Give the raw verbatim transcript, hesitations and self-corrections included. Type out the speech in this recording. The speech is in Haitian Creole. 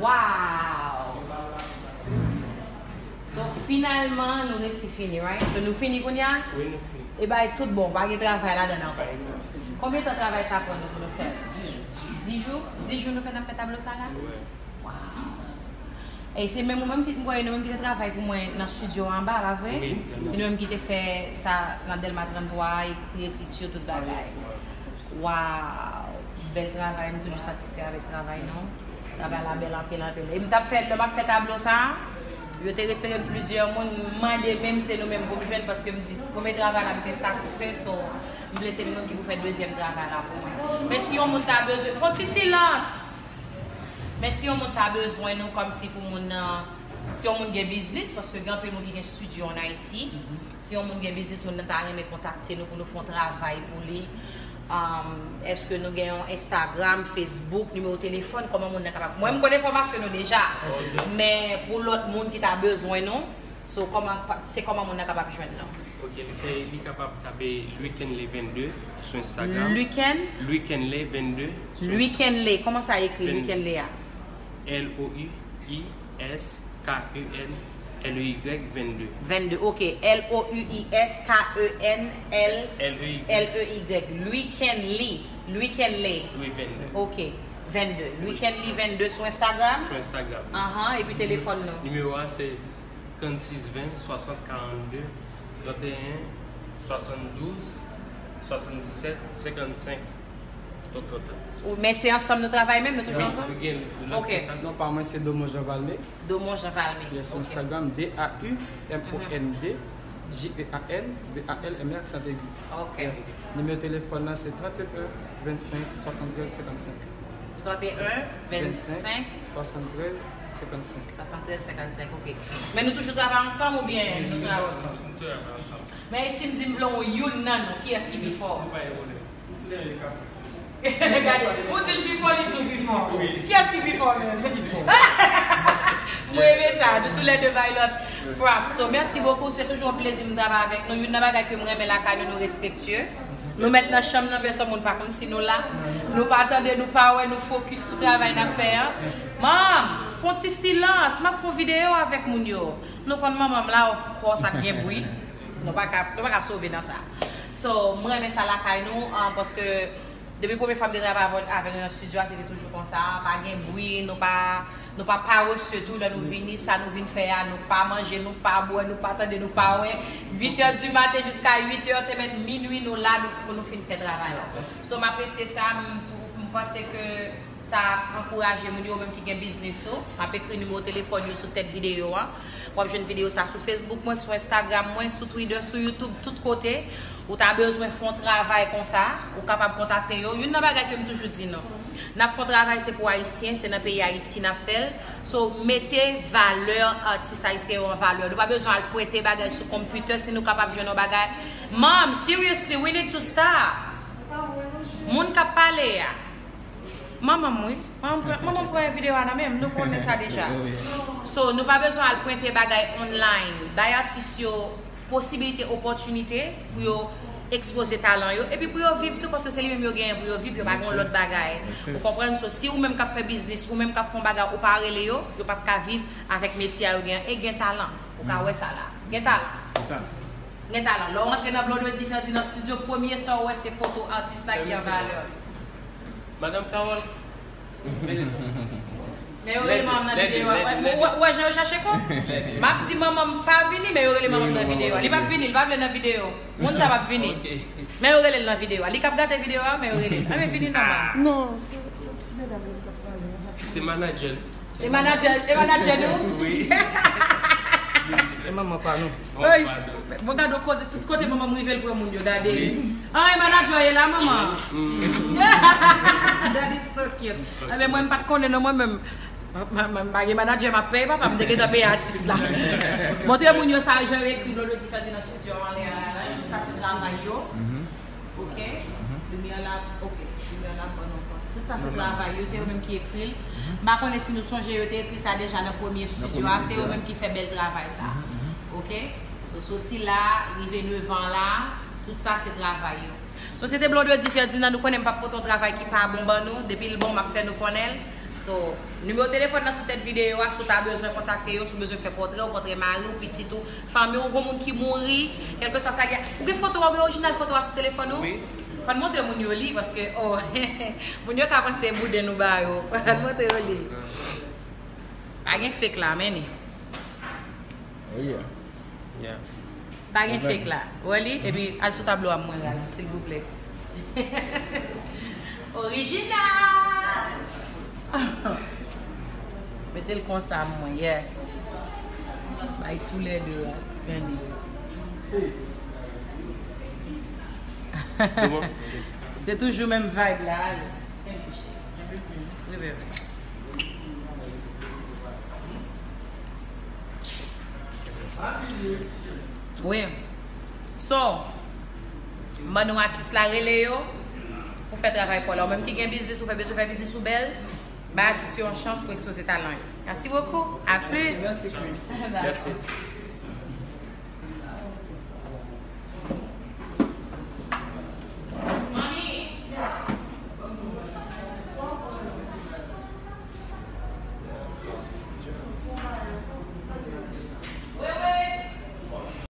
Wow! So, finalman, nou resi fini, right? So, nou fini kounye a? Wi, nou fini. E bay tout bon, pa gen travay ladan ankò. Pa gen travay. Konbyen tan travay sa pran nou pou nou fè l? Dis jou. Dis jou? Dis jou nou fè n ap fè tablo sa la? Wi. Wow! E se menm ou menm ki, m kwè, nou menm ki te travay pou mwen nan studio anba, pa vre? Wi, se nou menm ki te fè sa nan Dèlma trannntwa, ekri, ekriti, tout bagay. Wow! Bèl travay, m toujou satisfè avèk travay nou. Travay la bèl anpil, anpil. E m t ap fè, lè m ap fè tablo sa a, yo te refere m plizyè moun, m mande menm se nou menm pou m jwenn, paske m di, premye travay la, m te satisfè, so, m vle se nou menm ki pou fè dezyèm travay la pou mwen. Men si yon moun ta bezwen, fè yon ti silans! Men si yon moun ta bezwen nou, kòmsi pou moun nan, si yon moun gen biznis, paske gen anpil moun ki gen studio an Ayiti, si yon moun gen biznis, moun nan ta renmen kontakte nou pou nou fè yon travay pou li, um, èske nou gen yon Instagram, Facebook, nimewo telefòn, kòman moun nan kapab? Mwen, m konn enfòmasyon nou deja, men pou lòt moun ki ta bezwen nou, so, kòman, se kòman moun nan kapab jwenn nou? Ok, li, li kapab tape Louis Kenley vennde sou Instagram. Luken? Louis Kenley vennde sou Louis Kenley, kòman sa ekri Louis Kenley a? L O U I S K E N L E Y vennde. Vennde, ok. L O U I S K E N L E Y. L E Y. Louis Kenley. Louis Kenley. Wi, vennde. Ok. Vennde. Louis Kenley vennde sou Instagram? Sou Instagram. Ahan, epi telefòn nou? Nimewo a se trannsis ven swasant karannde, tranteyen swasanndouz swasanndisèt senkannsenk. Donk, trant. Ou, men se ansanm nou travay menm, nou toujou ansanm? Wi, nou gen lòt kontak. Ok. Non, pa mwen, se Domon Jean Valmé. Domon Jean Valmé. Yes, sou Instagram, D A U M O N D J E A N V A L M E aksan egi. Ok. Nimewo telefòn nan se trannteyen vennsenk swasanntrèz senkannsenk. Trannteyen vennsenk swasanntrèz senkannsenk. Swasanntrèz senkannsenk, ok. Men nou toujou travay ansanm oubyen nou travay ansanm? Nou travay ansanm. Men e si m di m vle yon youn nan nou, kiyès ki pi fò? Nou pa gen pwoblèm. Gade, ou di l pi fò, li di w pi fò. Wi. Kiyès ki pi fò menm? Mwen renmen sa, nou toulède bay lòt props. So, mèsi bokou, se toujou yon plezi m travay avèk nou. Youn nan bagay ke m renmen lakay nou, nou respektye. Nou mèt nan chanm nan, pèsòn moun pa konn si nou la. Nou pa tande, nou pa wè, nou fokis sou travay n ap fè an. Manm, fè yon ti silans, m ap fè yon videyo avèk moun yo. Nou konn manman m la, of course, ap gen bri. Nou pa ka, nou pa ka sove nan sa. So, mwen renmen sa lakay nou, an, paske depi premye fwa m te travay avè, avè nou nan estidyo a, se te toujou konsa. Pa gen bri, nou pa, nou pa parese tou lè nou vini, sa nou vin fè a, nou pa manje, nou pa bwè, nou pa tande, nou pa wè. Uit è di maten jiska uit è, te mèt minui, nou la, nou, pou nou fin fè travay la. So, m apresye sa, m tou, m panse ke sa ap ankouraje moun yo, menm ki gen biznis yo. M ap ekri nimewo telefòn yo sou tèt videyo an. W ap jwenn videyo sa sou Facebook mwen, sou Instagram mwen, sou Twitter, sou YouTube, tout kote. Ou ta bezwen fè yon travay konsa, ou kapab kontakte yo. Youn nan bagay ke m toujou di nou, n ap fè yon travay, se pou Ayisyen, se nan peyi Ayiti n ap fè l. So, mete valè atis ayisyen yo an valè. Nou pa bezwen al prente bagay sou konpitè si nou kapab jwenn yon bagay. Mom, seriously, we need to stop. Moun k ap pale a. Manman m, wi. Manman m pran, manman m pran videyo a nan men m, nou konnen sa deja. So, nou pa bezwen al prente bagay online. Bay atis yo posibilite, opòtinite pou yo ekspoze talan yo. Epi pou yo viv tou, paske se li menm yo genyen pou yo viv, yo pa gen yon lòt bagay. Ou konprann? So, si ou menm k ap fè biznis, ou menm k ap fè yon bagay, ou pa rele yo, yo p ap ka viv avèk metye a yo genyen. E gen talan. Ou ka wè sa la. Gen talan. Gen talan. Gen talan. Lè w antre nan Blondedy Ferdinand Studio, premye sa w wè se foto atis la ki an valè. Madanm Carole, vini non. Men yo rele manman m nan videyo a. Ou wè jan yo chache kont? M ap di manman m pa vini, men yo rele manman m nan videyo a. Li p ap vini, li pa vle nan videyo. Moun sa p ap vini. Men yo rele l nan videyo a. Li k ap gate videyo a, men yo rele l. Anben vini non, manman. Non, se, se ti medam yo k ap pale. Se manadjè l. E manadjè, e manadjè nou? Wi. E manman pa nou. Ey, bon, gade yon koze, tout kote manman m rive, l pran moun yo, gade. An, e manadjè w ye la, manman? That is so cute. Anben, mwen, m pa t konnen, non, mwen menm. M, m, m pa gen manadjè, m ap peye, papa, m te gentan peye atis la. Montre moun yo sa, jan yo ekri Blondedy Ferdinand Studio anlè a la, sa se travay yo. Ok? Limyè la, ok. Limyè la, bon, non, fò. Tout sa se travay yo, se yo menm ki ekri l. M pa konnen si nou sonje yo te ekri sa deja nan premye estidyo a, se yo menm ki fè bèl travay sa. Ok? So, soti la, rive devan la, tout sa se travay yo. So, se te Blondedy Ferdinand, nou konnen m p ap pote yon travay ki pa bon ban nou, depi l bon, m ap fè nou konnen l. So, nimewo telefòn nan sou tèt videyo a, si w ta bezwen kontakte yo, si w bezwen fè pòtrè w, pòtrè mari w, pitit ou, fanmi w, gon moun ki mouri, kèlkeswa sa l ye. Ou gen foto a, ou gen orijinal foto a sou telefòn ou? Wi. Fò n montre moun yo li, paske, oh, moun yo ka panse bouden nou ba yo. Fò n montre yo li. Pa gen fake la, men ni. Oh, yeah. Yeah. Pa gen fake la. Wè li, epi al sou tablo a mwen, Ralph, silvouplè. Orijinal! Mete l konsa, mwen, yes. Bay toulède, Ralph. Gade. Se toujou menm vibe la, ale. Rive, rive. Wi. So, m ban nou atis la, rele yo pou fè travay pa w la. Ou menm ki gen biznis, ou fè bezwen fè biznis ou bèl, bay atis yo yon chans pou ekspoze talan yo. Merci beaucoup. À plus. Merci.